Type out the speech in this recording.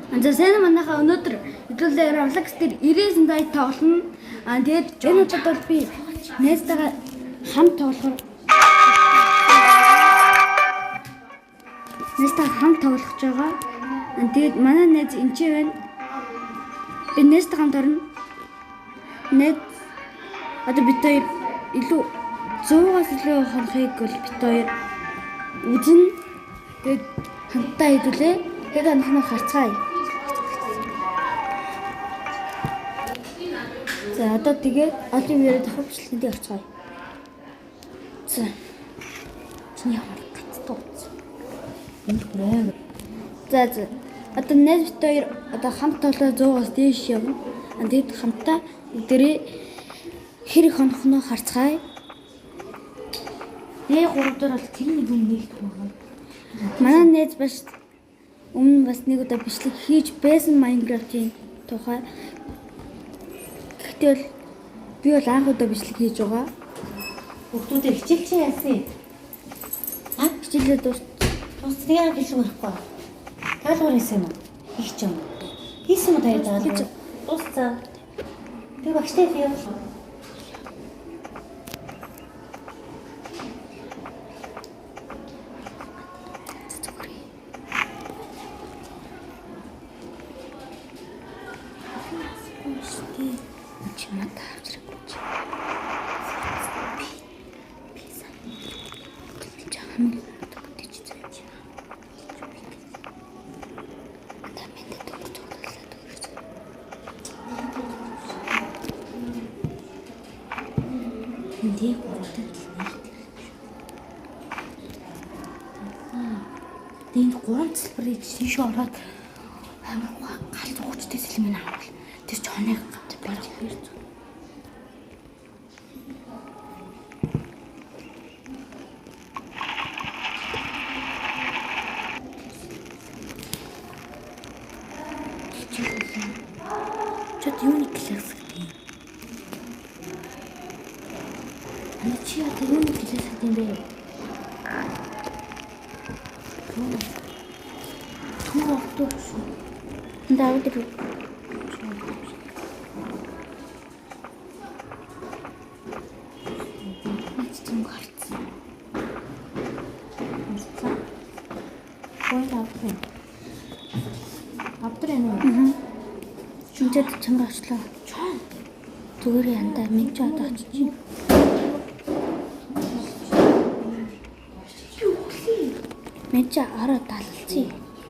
За сайн манайхаа өнөөдөр хэдүүлээ Roblox дээр 99 дай тоглоно. Аа тэгээд энэ удаад бол би найзтайгаа хамт тоглохоор найзтайгаа хамт тоглох гэж байгаа. Аа тэгээд манай найз энэ ч байна. Би найзтайгаа хамт орно. Найз одоо бид хоёр илүү 100-аас илүү хонохыг бол бид хоёр үзнэ. Тэгээд хамтдаа хэдүүлээ. Тэгээд хонох нь харцгаая. За одоо тэгээд олон юм яриад авах бичлэгэндээ орцгоё. За. Чиний ямар гацтай утас. Энд бүр амар. За за. Одоо найз бит хоёр одоо хамт тоглоо 100-аас дээш явна. А тэгээд хамтдаа бүгдээрээ хэр их хонох нь харцгаая. Нэг гурав дээр бол тэр нэг юм нэгт байгаа. Манай найз бас өмнө бас нэг удаа бичлэг хийж байсан Minecraft-ийн тухай. Гэхдээ бол би бол анх удаа бичлэг хийж байгаа. Хүүхдүүдээ хичээл чи яасан юм? А? Хичээлээ дуус Дуусны яа гэлэг байхгүй. Даалгавар хийсэн юм уу? Их ч юм. Хийсэн юм уу таяа даалгавар? Дууссан. Тэг багштай яв. Чи надад авчрахгүй чи. Би сайн. Чи хамгийн бүтээч заяа. Ата мэнд дөнгөж тоглолоо дөнгөж. Нэг гурав дээр л нэгт. Тэг энэ гурван цэлбэрийг тийшээ ороод амар гал зугчтэй сэлмэн авал. Тэр ч хоног гавч барах хоёр зур. Чод юуны класс гэдэг юм? Ана чи одоо юуны класс гэдэг юм бэ? Түр ордоо шүү. Энд аваад ирв. Наач цонг харцсан. Харцсан. Гойд авах юм. Авдар энэ үү? Чинчээд чамраа очлоо. Чон. Зүгээр янда минь ч одоо очиж байна. Би өглөө. Минь ч ороо далалцъя.